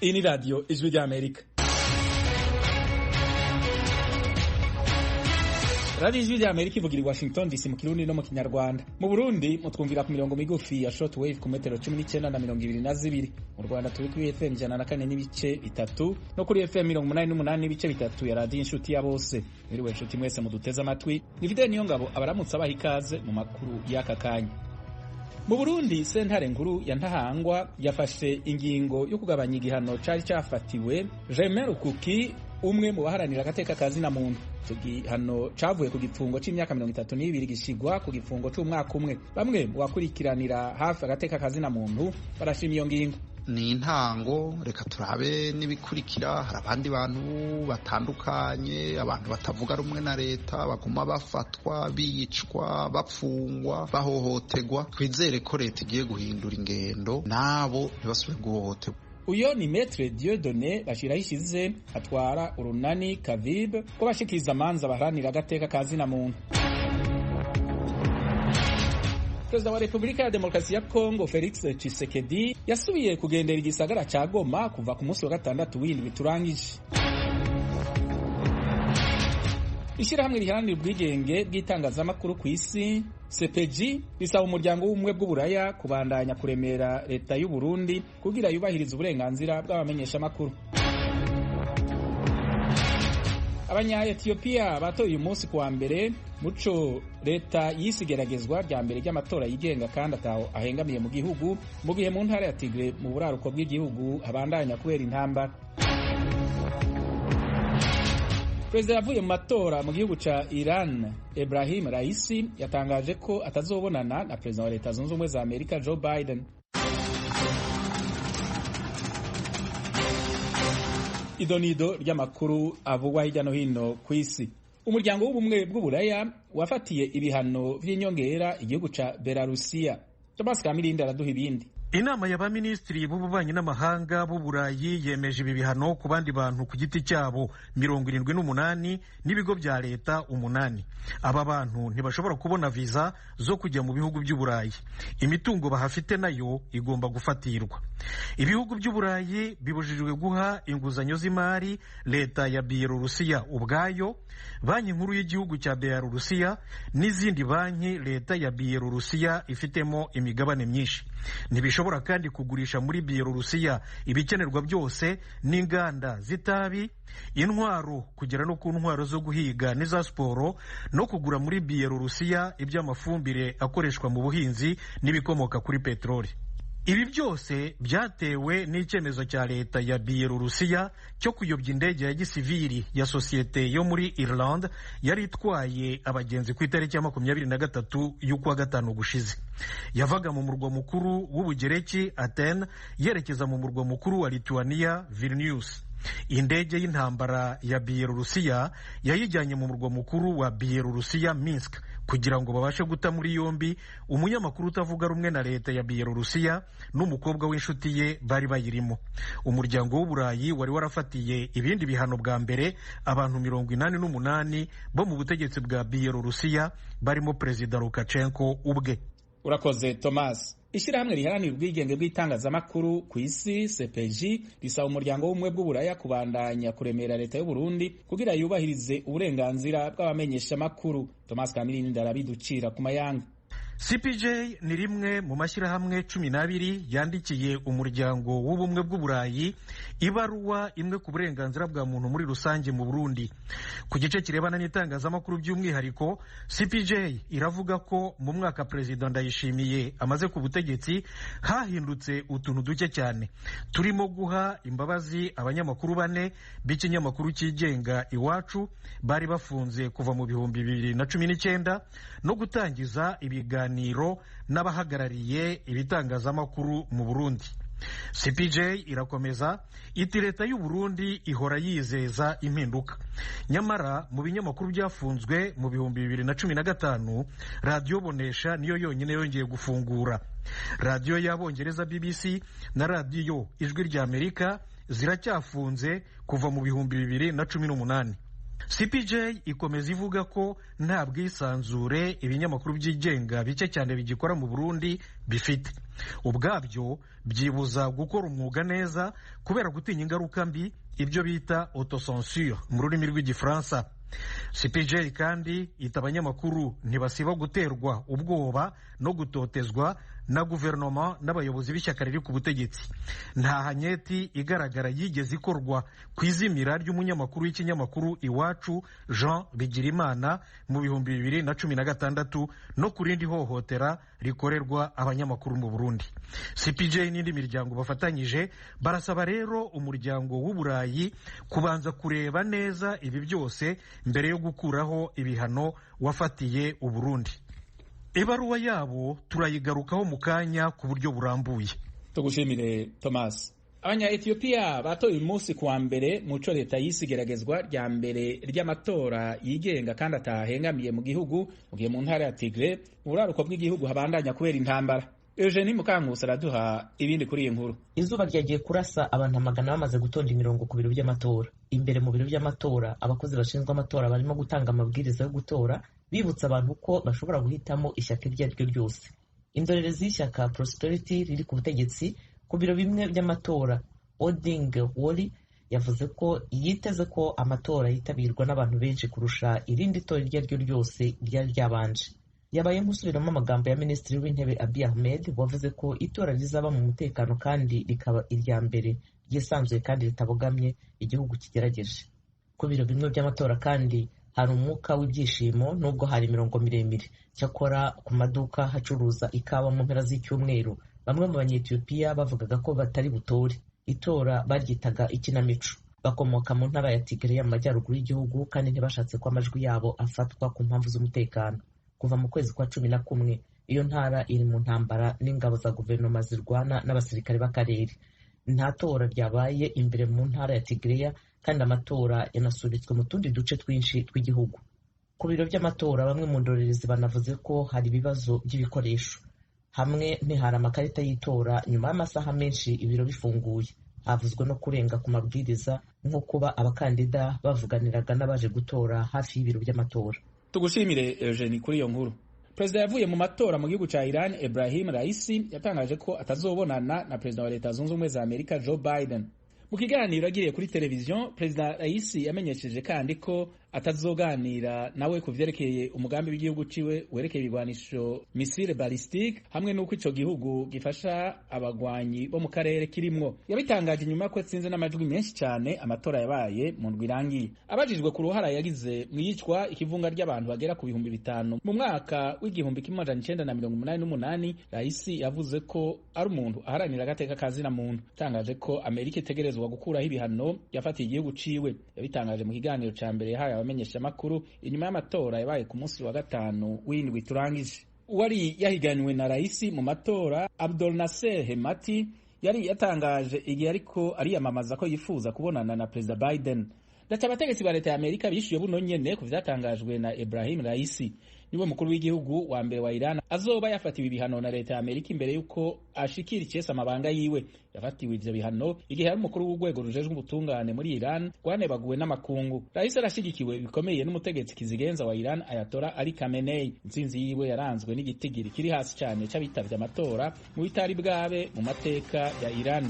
Iyi ni radiyo Ijwi ry'Amerika. Radiyo Ijwi ry'Amerika ivugira i Washington DC mu Kirundi no mu Kinyarwanda. Mu Burundi mutwumvira ku mirongo migufi ya short wave ku metero 19 na 22. Mu Rwanda turi kuri FM 104.3 no kuri FM 88.3 ya radiyo Inshuti ya Bose. Mwiriwe inshuti mwese muduteze amatwi. Ni Fidel Niyongabo abaramutse abaha ikaze mu makuru y'aka kanya. Mu Burundi sentare nkuru ya Ntahangwa yafashe ingingo yo kugabanya igihano cari cafatiwe Germain Rukuki, umwe mu baharanira agateka ka zina muntu. Ico gihano cavuye ku gifungo c'imyaka 32 gishigwa ku gifungo c'umwaka umwe. Bamwe mu bakurikiranira hafi agateka ka zina muntu barashima iyo ngingo. Ni intango, reka turabe n'ibikurikira. Hari abandi bantu batandukanye, abantu batavuga rumwe na leta baguma bafatwa, bicwa, bapfungwa, bahohotegwa. Twizere ko leta igiye guhindura ingendo nabo ntibasubire guhohotegwa. Uyo ni Maître Dieudonné Bashirahishize atwara urunani Kavib ko bashikiriza amanza baharanira agateka ka zina muntu. Perezida wa Repubulika ya Demokarasi ya Kongo Felix Tshisekedi yasubiye kugendera igisagara ca Goma kuva ku munsi wa gatandatu w'indwi turangije. Ishirahamwe riharanira ubwigenge bw'itangazamakuru ku isi CPG risaba umuryango w'ubumwe bw'Uburaya kubandanya kuremera leta y'u Burundi kugira yubahirize uburenganzira bw'abamenyeshamakuru. Abanya-Ethiopia batoye uyu munsi kuwa mbere muco leta yise igeragezwa rya mbere ry'amatora yigenga kandi ataho ahengamiye mu gihugu, mu gihe mu ntara ya Tigre mu buraruko bw'igihugu habandanya kubera intambara. Perezida yavuye mu matora mu gihugu ca Iran Ebrahim Raisi yatangaje ko atazobonana na perezida wa Leta Zunze Ubumwe za Amerika Joe Biden. Idonido ry'amakuru avugwa hirya no hino ku isi. Umuryango w'ubumwe bw'Uburaya wafatiye ibihano vy'inyongera igihugu ca Belarusiya. Thomas Kamirindi araduha ibindi. Inama y'abaminisitiri b'ububanyi n'amahanga b'Uburayi yemeje ibi bihano ku bandi bantu ku giti cyabo 78 n'ibigo bya leta 8. Aba bantu ntibashobora kubona viza zo kujya mu bihugu by'Uburayi. Imitungo bahafite nayo igomba gufatirwa. Ibihugu by'Uburayi bibujijwe guha inguzanyo z'imari leta ya Bielorusiya ubwayo, banki nkuru y'igihugu cya Bielorusiya n'izindi banki leta ya Bielorusiya ifitemo imigabane myinshi. Ntibishobora kandi kugurisha muri Bielorusiya ibikenerwa byose n'inganda z'itabi, intwaro kugera no ku ntwaro zo guhiga n'iza siporo, no kugura muri Bielorusiya iby'amafumbire akoreshwa mu buhinzi n'ibikomoka kuri peteroli. Ibi byose byatewe n'icyemezo cya leta ya Bielorusiya cyo kuyobya indege ya gisivili ya sosiyete yo muri Ireland yari itwaye abagenzi ku itariki ya 23 y'ukwa gatanu gushize. Yavaga mu murwa mukuru w'Ubugereki Athens yerekeza mu murwa mukuru wa Lithuania Vilnius. Indege y'intambara ya Bielorusiya yayijyanye mu murwa mukuru wa Bielorusiya Minsk kugira ngo babashe guta muri yombi umunyamakuru utavuga rumwe na leta ya Bielorusiya n'umukobwa w'inshuti ye bari bayirimo. Umuryango w'Uburayi wari warafatiye ibindi bihano bwa mbere abantu 88 bo mu butegetsi bwa Bielorusiya barimo Perezida Lukashenko ubwe. Urakoze Thomas. Ishirahamwe riharanira ubwigenge bw'itangazamakuru ku isi CPG risaba umuryango w'ubumwe bw'Uburaya kubandanya kuremera leta y'u Burundi kugira yubahirize uburenganzira bw'abamenyeshamakuru. Thomas Kamirindi arabiducira ku mayanga. CPJ ni rimwe mu mashyirahamwe 12 yandikiye umuryango w'ubumwe bw'Uburayi ibaruwa imwe ku burenganzira bwa muntu muri rusange mu Burundi. Ku gice kirebana n'itangazamakuru by'umwihariko, CPJ iravuga ko mu mwaka Perezida Ndayishimiye amaze ku butegetsi hahindutse utuntu duke cyane, turimo guha imbabazi abanyamakuru 4 b'ikinyamakuru cyigenga Iwacu bari bafunze kuva mu 2019 no gutangiza ibiganiro n'abahagarariye ibitangazamakuru mu Burundi. CPJ irakomeza iti leta y'u Burundi ihora yizeza impinduka, nyamara mu binyamakuru byafunzwe mu 2015 radiyo Bonesha niyo yonyine yongeye gufungura. Radiyo y'Abongereza BBC na radiyo Ijwi ry'Amerika ziracyafunze kuva mu 2018. CPJ ikomeza ivuga ko nta bwisanzure ibinyamakuru byigenga bike cyane bigikora mu Burundi bifite. Ubwabyo byibuza gukora umwuga neza kubera gutinya ingaruka mbi, ibyo bita autocensure mu rurimi rw'igifaransa. CPJ kandi ita abanyamakuru ntibasiba guterwa ubwoba no gutotezwa na guverinoma n'abayobozi b'ishyaka riri ku butegetsi. Nta hanyeti igaragara yigeze ikorwa ku izimira ry'umunyamakuru w'ikinyamakuru Iwacu Jean Bigirimana mu 2016 no ku rindi hohotera rikorerwa abanyamakuru mu Burundi. CPJ n'indi miryango bafatanyije barasaba rero umuryango w'Uburayi kubanza kureba neza ibi byose mbere yo gukuraho ibihano wafatiye Uburundi. Ibaruwa yabo turayigarukaho mu kanya ku buryo burambuye. Tugushimire Thomas. Abanya Ethiopia batoye uyu munsi kuwa mbere muco leta yise igeragezwa rya mbere ry'amatora yigenga kandi atahengamiye mu gihugu, mu gihe mu ntara ya Tigray mu buraruko bw'igihugu habandanya kubera intambara. Eugenie Mukankusi araduha ibindi kuri iyi nkuru. Izuba ryagiye kurasa abantu amagana bamaze gutonda imirongo ku biro by'amatora. Imbere mu biro by'amatora abakozi bashinzwe amatora barimo gutanga amabwiriza yo gutora, bibutsa abantu ko bashobora guhitamo ishyaka iryo ari ryo ryose. Indorerezi y'ishyaka Prosperity riri ku butegetsi ku biro bimwe by'amatora, Oding Woli, yavuze ko yiteze ko amatora yitabirwa n'abantu benshi kurusha irindi tora iryo ari ryo ryose ryari ryabanje. Yabaye nk'usubiramo amagambo ya Minisitiri w'Intebe Abiy Ahmed wavuze ko itora rizaba mu mutekano kandi rikaba irya mbere ryisanzuye kandi ritabogamye igihugu kigerageje. Ku biro bimwe by'amatora kandi hari umwuka w'ibyishimo nubwo hari imirongo miremire. Cyakora ku maduka hacuruza ikawa mu mpera z'icyumweru, bamwe mu Banyetiyopiya bavugaga ko batari butore. Itora baryitaga ikinamico. Bakomoka mu ntara ya Tigray mu majyaruguru y'igihugu kandi ntibashatse ko amajwi yabo afatwa ku mpamvu z'umutekano. Kuva mu kwezi kwa 11 iyo ntara iri mu ntambara n'ingabo za guverinoma zirwana n'abasirikare b'akarere. Nta tora ryabaye imbere mu ntara ya Tigray kandi amatora yanasubitswe mu tundi duce twinshi tw'igihugu. Ku biro by'amatora bamwe mu ndorerezi banavuze ko hari ibibazo by'ibikoresho. Hamwe ntihari amakarita y'itora nyuma y'amasaha menshi ibiro bifunguye. Havuzwe no kurenga ku mabwiriza nko kuba abakandida bavuganiraga n'abaje gutora hafi y'ibiro by'amatora. Tugushimire Eugenie kuri iyo nkuru. Perezida yavuye mu matora mu gihugu ca Iran Ebrahim Raisi yatangaje ko atazobonana na perezida wa Leta Zunze Ubumwe za Amerika Joe Biden. Mu kiganiro agiriye kuri televiziyo, Perezida Raisi yamenyesheje kandi ko atazoganira nawe ku vyerekeye umugambi w'igihugu ciwe werekeye ibigwanisho misile ballistique hamwe n'uko ico gihugu gifasha abagwanyi bo mu karere kirimwo. Yabitangaje inyuma ko atsinze n'amajwi menshi cyane amatora yabaye mu ndwi irangiye. Abajijwe ku ruhara yagize mu iyicwa ikivunga ry'abantu bagera ku 5000 mu mwaka w'1988, Raisi yavuze ko ari umuntu aharanira agateka kazina muntu. Yatangaje ko Amerika itegerezwa gukuraho ibihano yafatiye igihugu ciwe. Yabitangaje mu kiganiro ca mbere yahaye abamenyeshamakuru inyuma y'amatora yabaye ku munsi wa gatanu w'indwi turangije. Uwari yahiganwe na Raisi mu matora, Abdul Nasser Hemati, yari yatangaje igihe ariko ariyamamaza ko yifuza kubonana na Perezida Biden. Ndetse abategetsi ba leta ya Amerika bishuye buno nyene ku vyatangajwe na Ebrahim Raisi. Niwe mukuru w'igihugu wa mbere wa Iran azoba yafatiwe ibihano na leta ya Amerika imbere yuko ashikira icese amabanga yiwe. Yafatiwe ivyo bihano igihe ari umukuru w'urwego rujejwe ubutungane muri Iran rwanebaguwe n'amakungu. Raisi arashigikiwe bikomeye n'umutegetsi kizigenza wa Iran Ayatollah Ali Khamenei. Intsinzi yiwe yaranzwe n'igitigiri kiri hasi cyane c'abitavye amatora mu bitari bwabe mu mateka ya Iran.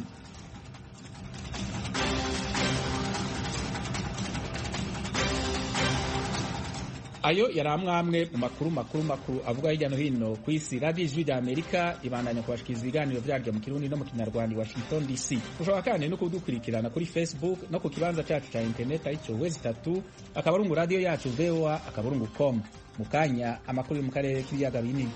Ayo yari amwe mu makuru makuru avuga hirya no hino ku isi. Radiyo Ijwi rya Amerika ibandanya kubashikiriza ibiganiro byaryo mu Kirundi no mu Kinyarwanda i Washington DC. Ushobora kandi no kudukurikirana kuri Facebook no ku kibanza cyacu cya internet aricyo www.akaburungu radiyo yacu voa.com. Mu kanya amakuru yo mu karere k'ibiyaga binini.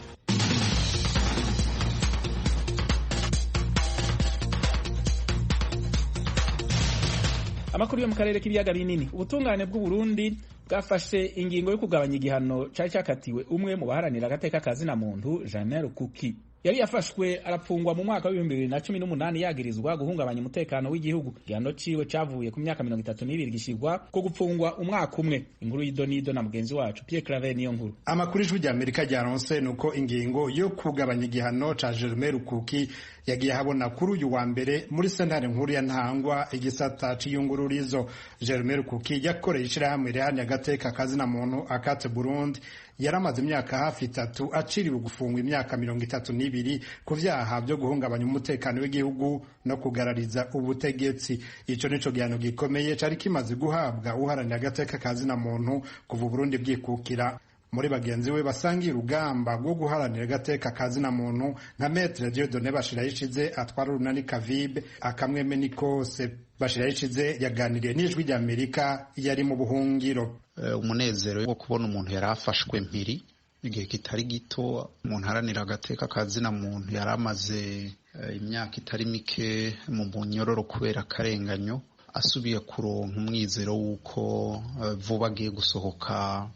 Amakuru yo mu karere k'ibiyaga binini. Ubutungane bw'u Burundi bwafashe ingingo yo kugabanya igihano cari cakatiwe umwe mu baharanira agateka kazina muntu Jeanine Rukuki. Yari yafashwe arapfungwa mu mwaka wa 2018 yagirizwa guhungabanya umutekano w'igihugu. Igihano ciwe cavuye ku myaka 32 gishirwa ku gupfungwa umwaka umwe. Inkuru y'idonido na mugenzi wacu Pierre Claver niyo nkuru. Amakuru ijwi rya Amerika ryaronse nuko ingingo yo kugabanya igihano ca Germain Rukuki yagiye habona kuri uyu wa mbere muri sentare nkuru ya Ntahangwa igisata c'iyungururizo. Germain Rukuki yakoreye ishirahamwe riharanira agateka kazina muntu Akate Burundi Yaramaze imyaka hafi 3 aciriwe gufungwa imyaka 32 ku vyaha vyo guhungabanya umutekano w'igihugu no kugarariza ubutegetsi. Ico nico gihano gikomeye cari kimaze guhabwa uharanira agateka ka zina muntu kuva Burundi bwikukira. Muri bagenzi we basangiye urugamba rwo guharanira agateka ka zina muntu nka Maître Dieudonné Bashirayishize atwara urunani Kavibe akamweme ni kose. Bashirayishize yaganiriye n'Ijwi ry'Amerika yari mu buhungiro. Umunezero wo kubona umuntu yari afashwe mpiri igihe kitari gito, umuntu haranira agateka ka zina muntu yari amaze imyaka itari mike mu munyororo kubera akarenganyo, asubiye kuronka umwizero w'uko vuba agiye gusohoka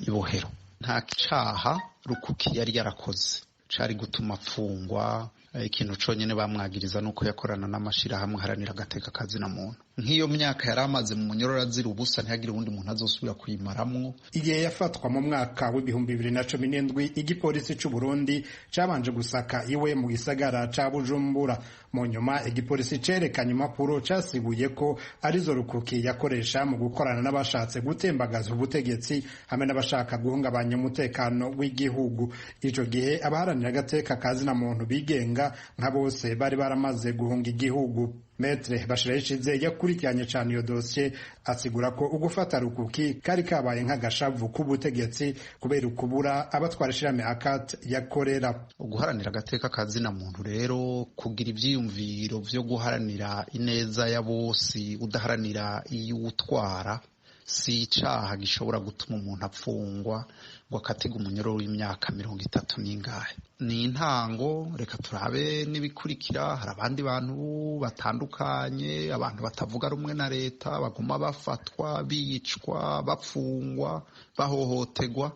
ibohero. Nta caha Rukuki yari yarakoze cari gutuma apfungwa. Ikintu conyene bamwagiriza nuko yakorana n'amashirahamwe haranira agateka ka zina muntu. Nk'iyo myaka yari amaze mu munyororo azira ubusa, ntihagire uwundi muntu azosubira kuyimaramwo. Igihe yafatwa mu mwaka w'2017, igipolisi c'u Burundi cabanje gusaka iwe mu gisagara ca Bujumbura. Mu nyuma igipolisi cerekanye impapuro casiguye ko arizo Rukuki yakoresha mu gukorana n'abashatse gutembagaza ubutegetsi hamwe n'abashaka guhungabanya umutekano w'igihugu. Ico gihe abaharanira agateka ka zina muntu bigenga nka bose bari baramaze guhunga igihugu. Maître Bashirayishize yakurikiranye cane iyo dosiye, asigura ko ugufata Rukuki kari kabaye nk'agashavu k'ubutegetsi kubera ukubura abatwara ishirahamwe ACAT yakorera. Uguharanira agateka ka zina muntu rero, kugira ivyiyumviro vyo guharanira ineza ya bose udaharanira iy'utwara, si icaha gishobora gutuma umuntu apfungwa ngo akatega umunyororo w'imyaka 30 n'ingahe. Ni intango, reka turabe n'ibikurikira. Hari abandi bantu batandukanye, abantu batavuga rumwe na leta baguma bafatwa, bicwa, bapfungwa, bahohotegwa.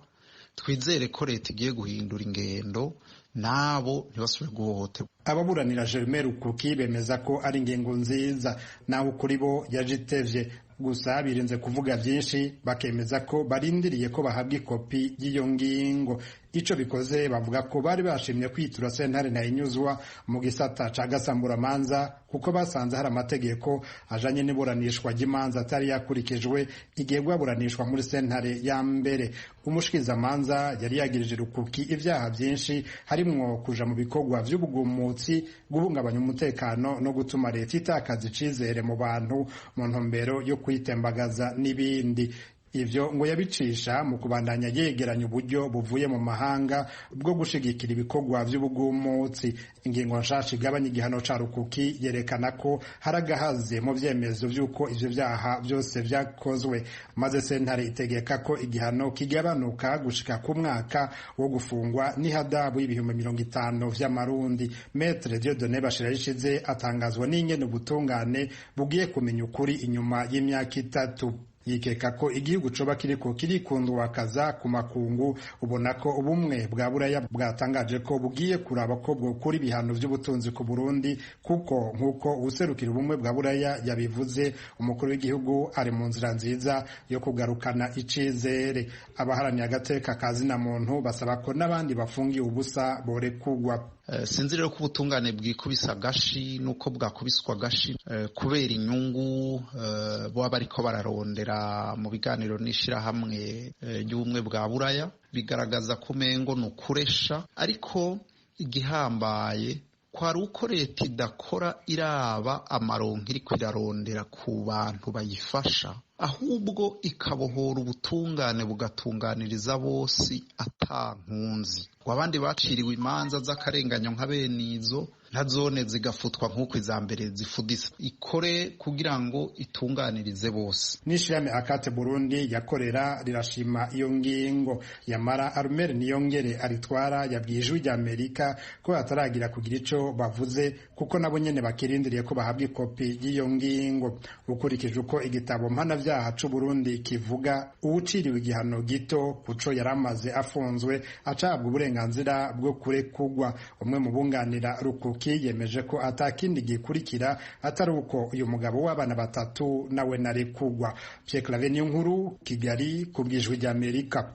Twizere ko leta igiye guhindura ingendo nabo ntibasubire guhohoterwa. Ababuranira Germain Rukuki bemeza ko ari ingingo nziza, naho kuri bo yajitevye. Gusa birinze kuvuga byinshi, bakemeza ko barindiriye ko bahabwa ikopi y'iyo ngingo. Ico bikoze bavuga ko bari bashimye kwitura sentare na inyuzwa mu gisata ca gasamburamanza, kuko basanze hari amategeko ajanye n'iburanishwa ry'imanza atari yakurikijwe igihe rwaburanishwa muri sentare ya mbere. Umushikizamanza yari yagirije Rukuki ivyaha vyinshi, harimwo kuja mu bikorwa vy'ubugumutsi, guhungabanya umutekano no gutuma leta itakaza icizere mu bantu mu ntumbero yo kwitembagaza n'ibindi. Ivyo ngo yabicisha mu kubandanya yegeranya uburyo buvuye mu mahanga bwo gushigikira ibikorwa vy'ubugumutsi. Ingingo nshasha igabanya igihano ca Rukuki yerekana ko hari agahaze mu vyemezo vy'uko ivyo vyaha vyose vyakozwe, maze sentare itegeka ko igihano kigabanuka gushika ku mwaka wo gufungwa n'ihadabu y'50,000 vy'amarundi. Maître Dieudonné Bashirayishize atangazwa n'ingene ubutungane bugiye kumenya ukuri inyuma y'imyaka 3. Yikeka ko igihugu coba kiriko kirikundwakaza ku makungu. Ubona ko ubumwe bwa Buraya bwatangaje ko bugiye kuraba ko bwokura ibihano vy'ubutunzi ku Burundi, kuko nk'uko uwuserukira ubumwe bwa Buraya yabivuze, umukuru w'igihugu ari mu nzira nziza yo kugarukana icizere. Abaharaniye agateka ka zina muntu basaba ko n'abandi bafungiye ubusa borekugwa. Sinzi rero ko ubutungane bwikubisa agashi nuko bwakubiswa agashi kubera inyungu baba bariko bararondera mu biganiro n'ishirahamwe ry'ubumwe bwa Buraya. Bigaragaza ko umengo ni ukuresha, ariko igihambaye kwari uko leta idakora iraba amaronko iriko irarondera ku bantu bayifasha, ahubwo ikabohora ubutungane bugatunganiriza bose ata nkunzi. Abandi baciriwe imanza z'akarenganyo nka bene izo nka zone zigafutwa nk'uko iza mbere zifudisa, ikore kugira ngo itunganirize bose. N'ishirahamwe Akate Burundi yakorera rirashima iyo ngingo. Yamara Armel Niyongere aritwara yabwiye Ijwi ry'Amerika ko bataragira kugira ico bavuze, kuko nabo nyene bakirindiriye ko bahabwa ikopi y'iyo ngingo. Ukurikije uko igitabo mpanavyaha c'u Burundi kivuga, uwuciriwe igihano gito kuco yaramaze afunzwe acahabwa uburenganzira bwo kurekugwa. Umwe mu bunganira Rukuki yemeje ko atakindi gikurikira atari uko uyu mugabo w'abana 3 nawe narekugwa. Pierre Claver Niyonkuru, Kigali, ku bw'Ijwi ry'Amerika.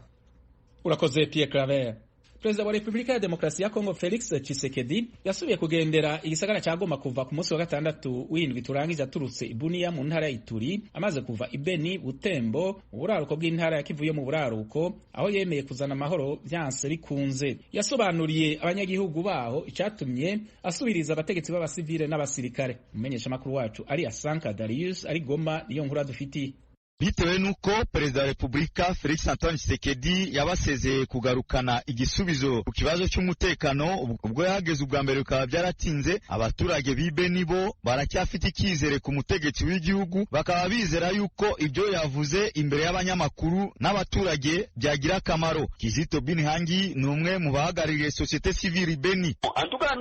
Urakoze Pierre Claver. Perezida wa Repubulika ya Demokarasi ya Kongo Felix Tshisekedi yasubiye kugendera igisagara ca Goma kuva ku munsi wa gatandatu w'indwi turangije, aturutse i Bunia mu ntara ya Ituri, amaze kuva i Beni, Butembo mu buraruko bw'intara ya Kivu yo mu buraruko, aho yemeye kuzana amahoro vyanse bikunze. Yasobanuriye abanyagihugu baho icatumye asubiriza abategetsi b'abasivile n'abasirikare. Umumenyeshamakuru wacu ari Asanka Darius ari Goma, niyo nkuru adufitiye. Bitewe nuko perezida wa Repubulika Felix Antoine Tshisekedi yabasezeye kugarukana igisubizo ku kibazo cy'umutekano ubwo yahageze ubwa mbere bikaba byaratinze, abaturage b'Ibeni bo baracyafite icyizere ku mutegetsi w'igihugu, bakaba bizera yuko ibyo yavuze imbere y'abanyamakuru n'abaturage byagira akamaro. Kizito Binhangi ni umwe mu bahagarariye societe civile Beni.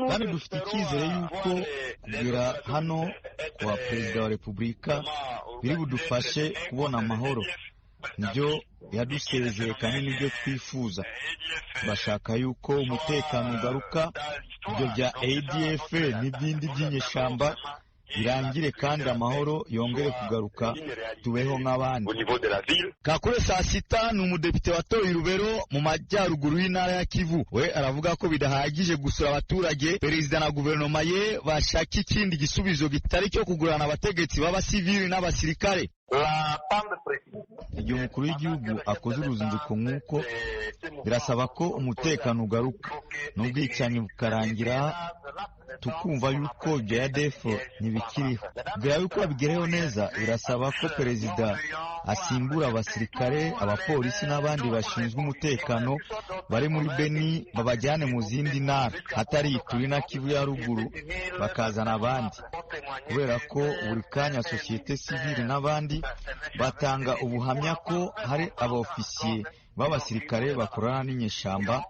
Kandi dufite icyizere yuko kugera hano kwa perezida wa Repubulika biri budufashe kubona amahoro, nibyo yadusezeye kandi nibyo twifuza. Turashaka yuko umutekano ugaruka, ibyo bya ADF n'ibindi by'inyeshyamba birangire kandi amahoro yongere kugaruka, tubeho nk'abandi. Kakure saa sita ni umudepite watoye Rubero mu majyaruguru y'intara ya Kivu. We aravuga ko bidahagije gusura abaturage, perezida na guverinoma ye bashaka ikindi gisubizo kitari cyo kugurana abategetsi b'abasivili n'abasirikare. Igihe umukuru w'igihugu akoze uruzinduko nk'uko, birasaba ko umutekano ugaruka n'ubwicanyi bukarangira, tukumva yuko ibya ADF ntibikiriho. Kugira yuko babigereho neza, birasaba ko perezida asimbura abasirikare, abapolisi n'abandi bashinzwe umutekano bari muri Beni, babajyane mu zindi ntara hatari Ituri na Kivu ya ruguru, bakazana abandi, kubera ko buri kanya sosiyete sivile n'abandi batanga ubuhamya ko hari abaofisiye b'abasirikare bakorana n'inyeshyamba.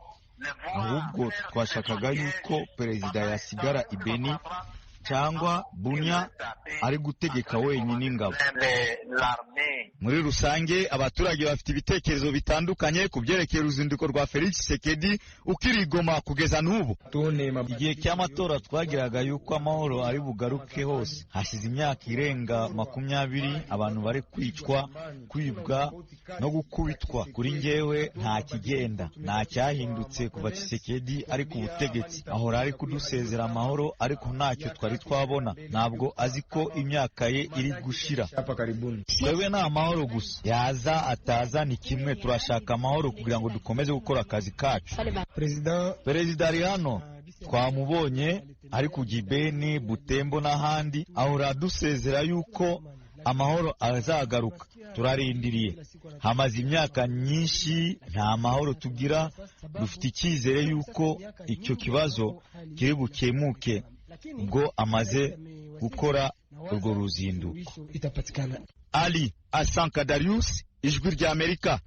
Ahubwo twashakaga yuko perezida yasigara i Beni cyangwa Bunia ari gutegeka wenyine ingabo. Muri rusange abaturage bafite ibitekerezo bitandukanye ku byerekeye uruzinduko rwa Felix Tshisekedi ukiri Goma kugeza n'ubu. Igihe cy'amatora twagiraga yuko amahoro ari bugaruke hose. Hashize imyaka irenga 20 abantu bari kwicwa, kwibwa no gukubitwa. Kuri njyewe nta kigenda, nta cyahindutse kuva Tshisekedi ari ku butegetsi. Ahora ari kudusezera amahoro, ariko ntacyo twari twabona. Ntabwo azi ko imyaka ye iri gushira. Twebwe ni amahoro gusa, yaza ataza ni kimwe. Turashaka amahoro kugira ngo dukomeze gukora akazi kacu. Perezida ari hano, twamubonye ari kujya i Beni, Butembo n'ahandi, ahora adusezera yuko amahoro azagaruka. Turarindiriye, hamaze imyaka myinshi nta mahoro tugira. Dufite icyizere yuko icyo kibazo kiri bukemuke ubwo amaze gukora urwo ruzinduko. Ali Asanka Darius, Ijwi rya Amerika.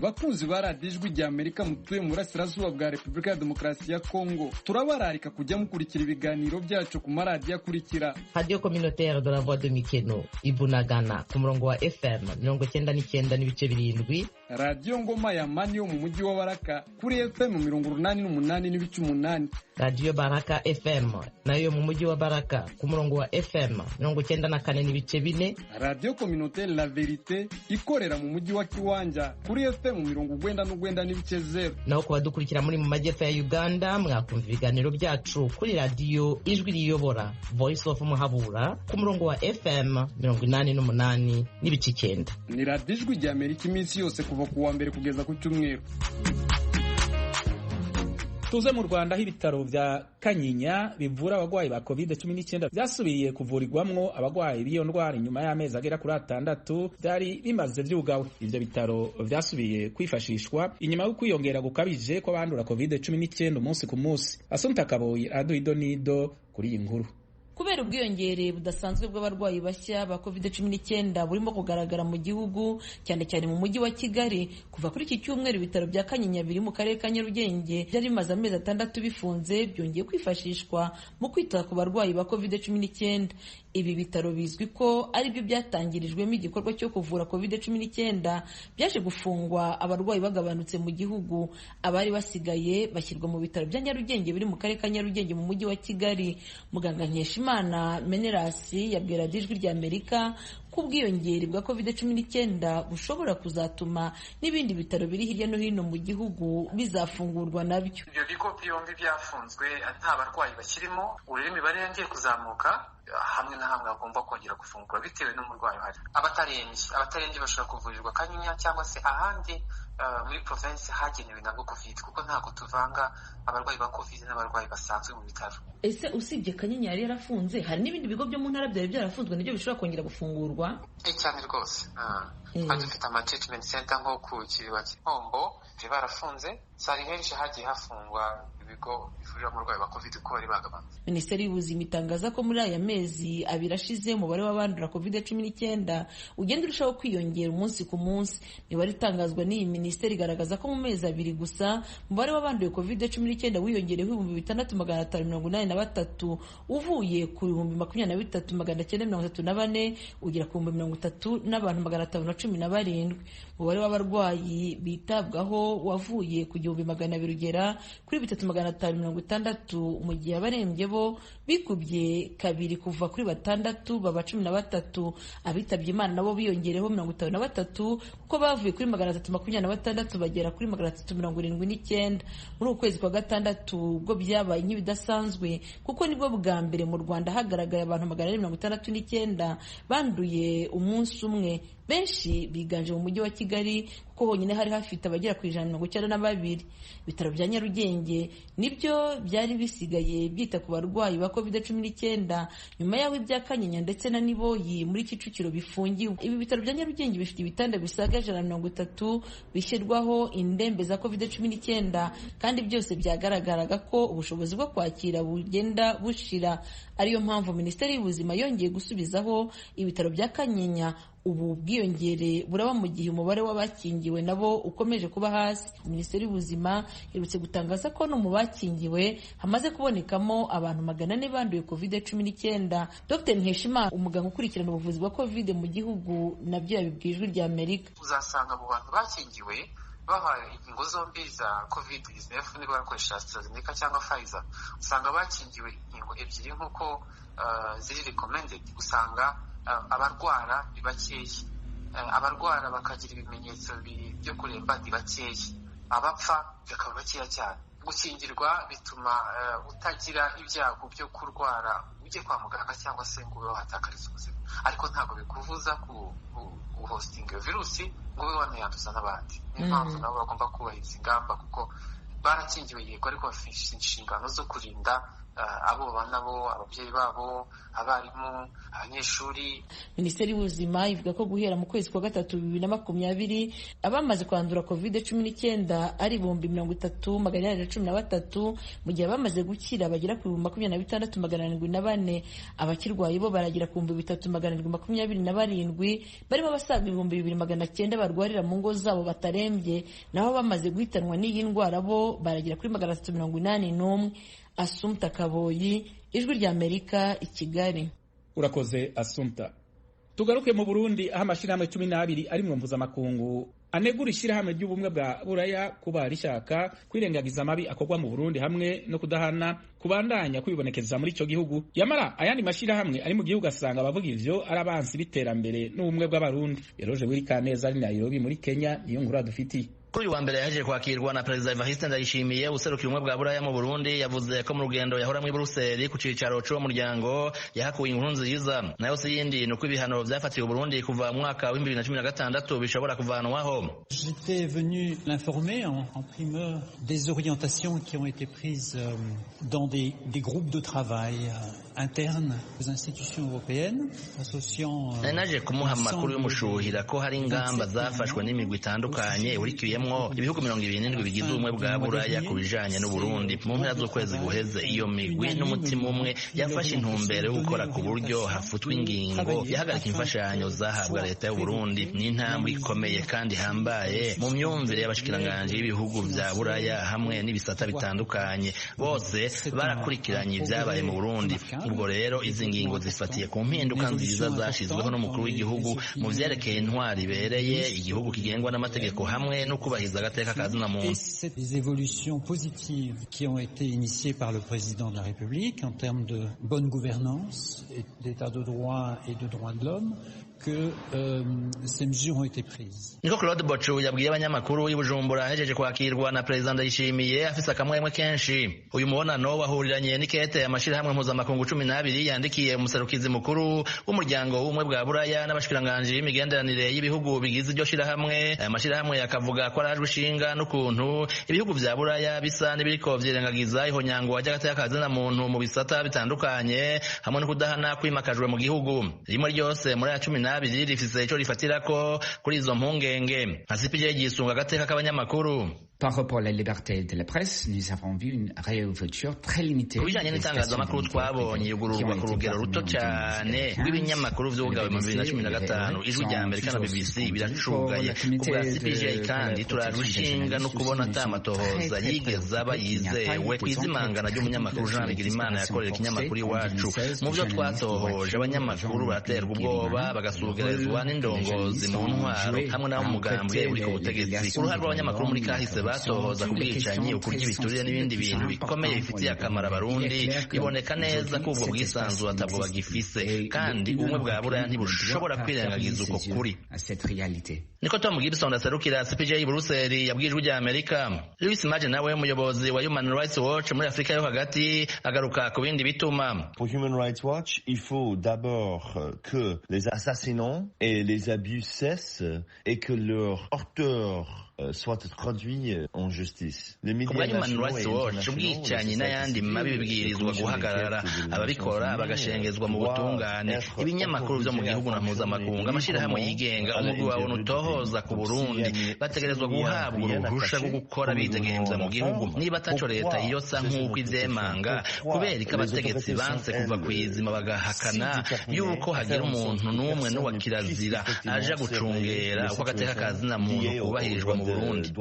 Bakunzi ba radiyo Ijwi rya Amerika mutuye mu burasirazuba bwa Repubulika ya Demokarasi ya Kongo, turabararika kujya mukurikira ibiganiro byacu ku maradiyo akurikira: Radio Communautaire de la Voix de Mikeno Ibunagana ku murongo wa FM 99.7, Radiyo Ngoma ya Mani yo mu mujyi wa Baraka kuri FM 88.8, Radiyo Baraka FM nayo mu mujyi wa Baraka ku murongo wa FM 94.4, Radiyo Communautaire la Verite ikorera mu mujyi wa Kiwanja kuri FM 99.0. Naho ku badukurikira muri mu majyepfo ya Uganda, mwakumva ibiganiro byacu kuri radiyo Ijwi Riyobora Voice of Muhabura ku murongo wa FM 88.9. Ni radiyo Ijwi rya Amerika iminsi yose kuva ku wa mbere kugeza ku cyumweru. Tuze mu Rwanda, aho ibitaro vya Kanyinya bivura abagwayi ba COVID-19 byasubiye kuvurirwamwo abagwayi b'iyo ndwara inyuma y'amezi agera kuri 6 byari bimaze vyugawe. Ivyo bitaro vyasubiye kwifashishwa inyuma yo kwiyongera gukabije kw'abandura COVID-19 umunsi ku munsi. Asumta Kaboyi aduha idonido kuri iyi nkuru. Kubera ubwiyongere budasanzwe bw'abarwayi bashya ba COVID-19 burimo kugaragara mu gihugu, cyane cyane mu mujyi wa Kigali, kuva kuri iki cyumweru ibitaro bya Kanyinya biri mu karere ka Nyarugenge byari bimaze amezi 6 bifunze byongeye kwifashishwa mu kwita ku barwayi ba COVID-19. Ibi bitaro bizwi ko ari byo byatangirijwemo igikorwa cyo kuvura COVID-19 byaje gufungwa abarwayi bagabanutse mu gihugu, abari basigaye bashyirwa mu bitaro bya Nyarugenge biri mu karere ka Nyarugenge mu mujyi wa Kigali. Muganga Nkeshimana Nkeshimana Menerasi yabwira Ijwi rya Amerika ko ubwiyongere bwa COVID-19 bushobora kuzatuma n'ibindi bitaro biri hirya no hino mu gihugu bizafungurwa nabyo. Ibyo bigo byombi byafunzwe nta barwayi bakirimo, ubu rero imibare yongeye kuzamuka, hamwe na hamwe hagomba kongera gufungura bitewe n'umurwayi uhari. Abatarembye bashobora kuvurirwa Kanyinya cyangwa se ahandi muri province hagenewe nabwo COVID, kuko ntabwo tuvanga abarwayi ba COVID n'abarwayi basanzwe mu bitaro. Ese usibye Kanyinya yari yarafunze, hari n'ibindi bigo byo mu ntara byari byarafunzwe nibyo bishobora kongera gufungurwa? Cyane rwose. Twari dufite ama treatment center nko ku Kiriba Nkombo barafunze, sari henshi hagiye hafungwa ibigo bivurira abarwayi ba COVID ko bari bagabanutse. Minisiteri y'Ubuzima itangaza ko muri aya mezi abiri ashize umubare w'abandura COVID-19 ugenda urushaho kwiyongera umunsi ku munsi. Imibare itangazwa n'iyi minisiteri igaragaza ko mu mezi abiri gusa umubare w'abanduye COVID-19 wiyongereyeho 6,583 uvuye ku 23,934 ugera ku 30,517. Umubare w'abarwayi bitabwaho wavuye ku 1,200 ugera kuri 3,560, mu gihe abarembye bo bikubye kabiri kuva kuri 6 baba 13. Abitabye Imana nabo biyongereho 53 kuko bavuye kuri 326 bagera kuri 379. Muri uku kwezi kwa gatandatu ubwo byabaye nk'ibidasanzwe, kuko nibwo bwa mbere mu Rwanda hagaragaye abantu 469 banduye umunsi umwe. Benshi biganje mu mujyi wa Kigali kuko honyine hari hafite abagera ku 192. Ibitaro bya Nyarugenge nibyo byari bisigaye byita ku barwayi ba COVID-19 nyuma y'aho ibya Kanyinya ndetse na Niboyi muri Kicukiro bifungiwe. Ibi bitaro bya Nyarugenge bifite ibitanda bisaga 130 bishyirwaho indembe za COVID-19, kandi byose byagaragaraga ko ubushobozi bwo kwakira bugenda bushira. Ariyo mpamvu Minisiteri y'Ubuzima yongeye gusubizaho ibitaro bya Kanyinya. Ubu bwiyongere buraba mu gihe umubare w'abakingiwe nabo ukomeje kuba hasi. Minisiteri y'Ubuzima iherutse gutangaza ko no mu bakingiwe hamaze kubonekamo abantu 400 banduye COVID-19. Dr Nkeshimana, umuganga ukurikirana ubuvuzi bwa COVID mu gihugu, nabyo yabibwiye Ijwi rya Amerika. Uzasanga mu bantu bakingiwe bahawe inkingo zombi za COVID-19, niba barakoresha AstraZeneca cyangwa Pfizer, usanga bakingiwe inkingo ebyiri nk'uko ziri recommended. Usanga abarwara ni bakeya, abarwara bakagira ibimenyetso byo kuremba ni bakeya, abapfa bakaba bakeya cyane. Gukingirwa bituma utagira ibyago byo kurwara ujye kwa muganga cyangwa se ngo ube wahatakariza ubuzima, ariko ntabwo bikubuza guhostinga iyo virusi ngo ube wanayanduza n'abandi. Niyo mpamvu nabo bagomba kubahiriza ingamba, kuko barakingiwe yego, ariko bafite inshingano zo kurinda abo babana bo, ababyeyi babo, abarimu, abanyeshuri. Minisiteri y'Ubuzima ivuga ko guhera mu kwezi kwa gatatu 2020 abamaze kwandura COVID-19 ari 30,813, mu gihe abamaze gukira bagera ku 26,704. Abakirwaye bo baragera ku 3,727, barimo abasaga 2,900 barwarira mu ngo zabo batarembye, naho abamaze guhitanwa n'iyi ndwara bo baragera kuri 381. Asumta Kaboyi, Ijwi rya Amerika, i Kigali. Urakoze Asumta. Tugaruke mu Burundi aho amashirahamwe 12 ari mu mpuzamakungu anegura ishirahamwe ry'ubumwe bwa Buraya kuba rishaka kwirengagiza amabi akorwa mu Burundi hamwe no kudahana kubandanya kwibonekeza muri ico gihugu. Yamara ayandi mashirahamwe ari mu gihugu asanga abavuga ivyo ari abansi b'iterambere n'ubumwe bw'Abarundi. Eroje Wirikaneza ari Nairobi muri Kenya, niyo nkuru adufitiye. Kuri uyu wa mbere yaje kwakirwa na Perezida Evariste Ndayishimiye userukiye ubumwe bwa Buraya mu Burundi, yavuze ko mu rugendo yahora muri Buruseli ku cicaro c'uwo muryango yahakuye inkuru nziza. Nayo si yindi ni uko ibihano vyafatiwe Burundi kuva mu mwaka wa 2016 bishobora kuvanwaho. J'étais venu l'informer en primeur des orientations qui ont été prises dans des groupes de travail internes aux institutions européennes associant. Naje kumuha amakuru y'umushuhira ko hari ingamba zafashwe n'imigwi itandukanye urikiyemwo ibihugu 27 bigize ubumwe bwa Buraya ku bijanye n'Uburundi. Mu mpera z'ukwezi guheze iyo migwi n'umutima umwe yafashe intumbero yo gukora ku buryo hafutwa ingingo yahagarika imfashanyo zahabwa leta y'u Burundi. Ni intambwe ikomeye kandi ihambaye mu myumvire y'abashikiranganji b'ibihugu vya Buraya hamwe n'ibisata bitandukanye. Bose barakurikiranye ibyabaye mu Burundi. Ubwo rero izi ngingo zifatiye ku mpinduka nziza zashizweho n'umukuru w'igihugu mu vyerekeye intwari ibereye igihugu kigengwa n'amategeko hamwe no kubahiriza agateka ka zina muntu. Des évolutions positives qui ont été initiées par le président de la République en termes de bonne gouvernance, d'état de droit et de droits de l'homme, que ces mesures ont été prises. Niko Claude Bochu yabwiye abanyamakuru i Bujumbura ahejeje kwakirwa na President Ndayishimiye afise akamwemwe kenshi. Uyu mubonano wahuriranye n'ikete amashirahamwe mpuzamakungu 12 yandikiye umuserukizi mukuru w'umuryango w'ubumwe bwa Buraya n'abashikiranganji b'imigenderanire y'ibihugu bigize iryo shirahamwe. Aya mashirahamwe yakavuga ko arajwe ishinga n'ukuntu ibihugu vya Buraya bisa n'ibiriko vyirengagiza ihonyangwa ry'agateka ka zina muntu mu bisata bitandukanye hamwe no kudahana kwimakajwe mu gihugu. Rimwe ryose muri aya 12 rifise ico rifatirako kuri izo mpungenge. Nka CPJ yisunga agateka k'abanyamakuru. Par rapport à la liberté de la presse, nous avons vu une réouverture très limitée. Ku bijanye n'itangazamakuru twabonye yugururwa ku rugero ruto cyane rw'ibinyamakuru vyugawe mu 2015. Ijwi rya Amerika na BBC biracugaye. Ku bwa CPJ kandi turajwe ishinga no kubona ata matohoza yigeze aba yizewe kw'izimangana ry'umunyamakuru Jean Bigirimana yakorera ikinyamakuru Iwacu. Mu vyo twatohoje, abanyamakuru baraterwa ubwoba bagasugerezwa n'indongozi mu ntwaro hamwe n'abo mugambwe uri ku butegetsi. Uruhare rw'abanyamakuru muri kahise batohoza ku bwicanyi, ukurya ibiturire n'ibindi bintu bikomeye bifitiye akamaro Abarundi, biboneka neza ko ubwo bwisanzure atabwo bagifise, kandi ubumwe bwa Buraya ntibushobora kwirengagiza uko kuri. Niko Tom Gibson aserukira CPJ i Buruseli yabwiye Ijwi rya Amerika. Louis Maje nawe umuyobozi wa Human Rights Watch muri Afrika yo hagati agaruka ku bindi bituma. Pour Human Rights Watch, il faut d'abord que les assassinats et les abus cessent et que leurs auteurs soit traduit en justice. Les médias Human Rights Watch, ubwicanyi n'ayandi mabi bibwirizwa guhagarara, ababikora bagashengezwa mu butungane, ibinyamakuru vyo mu gihugu na mpuzamakungu, amashirahamwe yigenga, umugwi wawe utohoza ku Burundi bategerezwa guhabwa uruhusha rwo gukora bidegemvya mu gihugu. Niba ataco leta yiyotsa nk'uko ivyemanga, kubera ko abategetsi banse kuva kw'izima bagahakana yuko hagira umuntu n'umwe n'uwa kirazira aja gucungera uko agateka ka zina muntu kubahirijwe mu Burundi.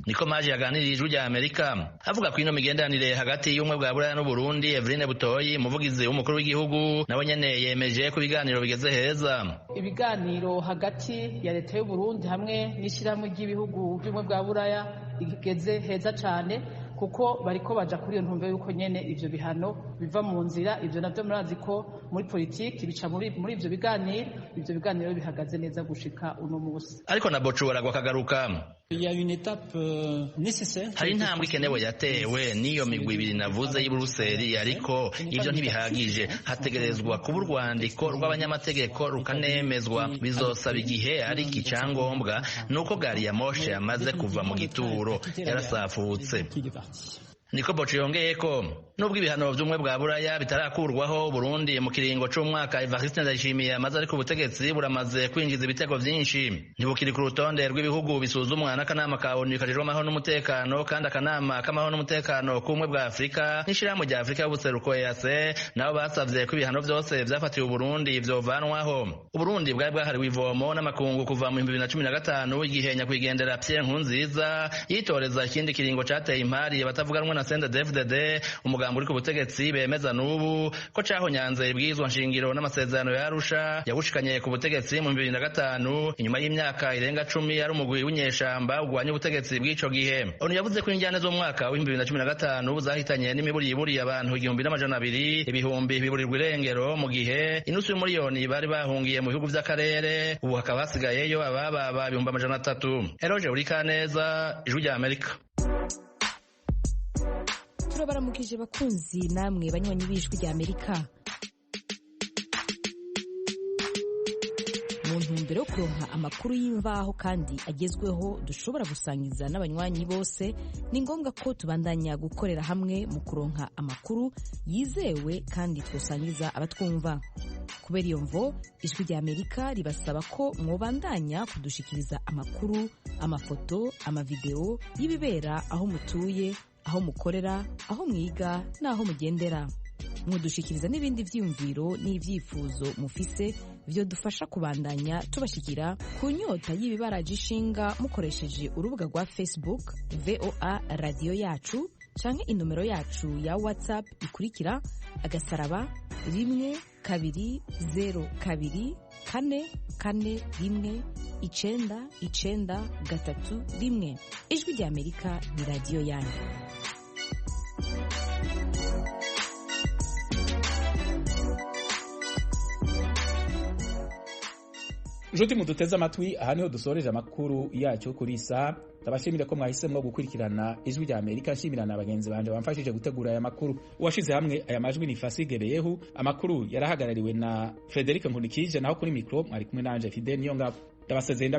Niko Maje yaganiriye Ijwi rya Amerika avuga ko ino migenderanire hagati y'ubumwe bwa Buraya n'Uburundi. Eveline Butoyi, umuvugizi w'umukuru w'igihugu, nawe nyene yemeje ko ibiganiro bigeze heza. Ibiganiro hagati ya leta y'u Burundi hamwe n'ishirahamwe ry'ibihugu by'ubumwe bwa Buraya igeze heza cane, kuko bariko baja kuri iyo ntumbero yuko nyene ivyo bihano biva mu nzira. Ivyo navyo murazi ko muri politiki bica muri ivyo biganiro. Ivyo biganiro bihagaze neza gushika uno musi. Ariko na Bocu baragwa akagaruka. Hari intambwe ikenewe yatewe n'iyo migwi ibiri navuze y'i Buruseli, ariko ivyo ntibihagije. Hategerezwa kuba urwandiko rw'abanyamategeko rukanemezwa. Bizosaba igihe, ariko icyangombwa ni uko gari ya moshe yamaze kuva mu gituro yarasafutse. Niko Bocu yongeyeko. Nubwo ibihano vy'ubumwe bwa Buraya bitarakurwaho, Burundi mu kiringo c'umwaka Evariste Ndayishimiye amaze ari ku butegetsi buramaze kwinjiza ibitego vyinshi. Ntibukiri ku rutonde rw'ibihugu bisuzumwa n'akanama ka ONU kajejwe amahoro n'umutekano, kandi akanama k'amahoro n'umutekano k'ubumwe bwa Afurika n'ishirahamwe rya Afurika y'ubuseruko EAC nabo basavye ko ibihano vyose vyafatiwe Uburundi vyovanwaho. Uburundi bwari bwahariwe ivomo n'amakungu kuva mu 2015 igihe nyakwigendera Pierre Nkurunziza yitoreza ikindi kiringo cateye impari abatavuga rumwe na CNDD-FDD, umugambi uri ku butegetsi bemeza n'ubu ko cahonyanze ibwirizwa nshingiro n'amasezerano ya Arusha yabushikanye ku butegetsi mu 2005 inyuma y'imyaka irenga 10 ari umugwi w'inyeshamba ugwanya ubutegetsi bw'ico gihe. ONU yavuze ko injyane z'umwaka wa 2015 zahitanye n'imiburiburi abantu 1200, ibihumbi biburirwa irengero, mu gihe inusu y'umuriyoni bari bahungiye mu bihugu vy'akarere. Ubu hakaba hasigayeyo abababa 300,000. Eroje Urikaneza, Ijwi rya Amerika. Turabaramukije bakunzi namwe banywanyi b'Ijwi rya Amerika. Mu ntumbero yo kuronka amakuru y'imvaho kandi agezweho dushobora gusangiza n'abanywanyi bose, ni ngombwa ko tubandanya gukorera hamwe mu kuronka amakuru yizewe kandi twosangiza abatwumva. Kubera iyo mvo, Ijwi rya Amerika ribasaba ko mwobandanya kudushikiriza amakuru, amafoto, amavideo y'ibibera aho mutuye, aho mukorera, aho mwiga n'aho mugendera. Mwodushikiriza n'ibindi vyiyumviro n'ivyifuzo mufise vyodufasha kubandanya tubashikira ku nyota y'ibibaraje ishinga mukoresheje urubuga rwa Facebook VOA radiyo yacu canke inomero yacu ya WhatsApp ikurikira agasaraba 1 2 0 2 4 4 1 99931. Ijwi rya Amerika ni radiyo yanyu. Nshuti muduteze amatwi, aha niho dusoreje amakuru yacu kuri isa. Ndabashimire ko mwahisemwo gukurikirana Ijwi rya Amerika. Nshimira na bagenzi banje bamfashije gutegura aya makuru. Uwashize hamwe aya majwi ni Fasige Beyehu, amakuru yarahagarariwe na Frederic Nkulikije, naho kuri mikro mwari kumwe nanje Fidel Niyongabo. Ndabasezeye.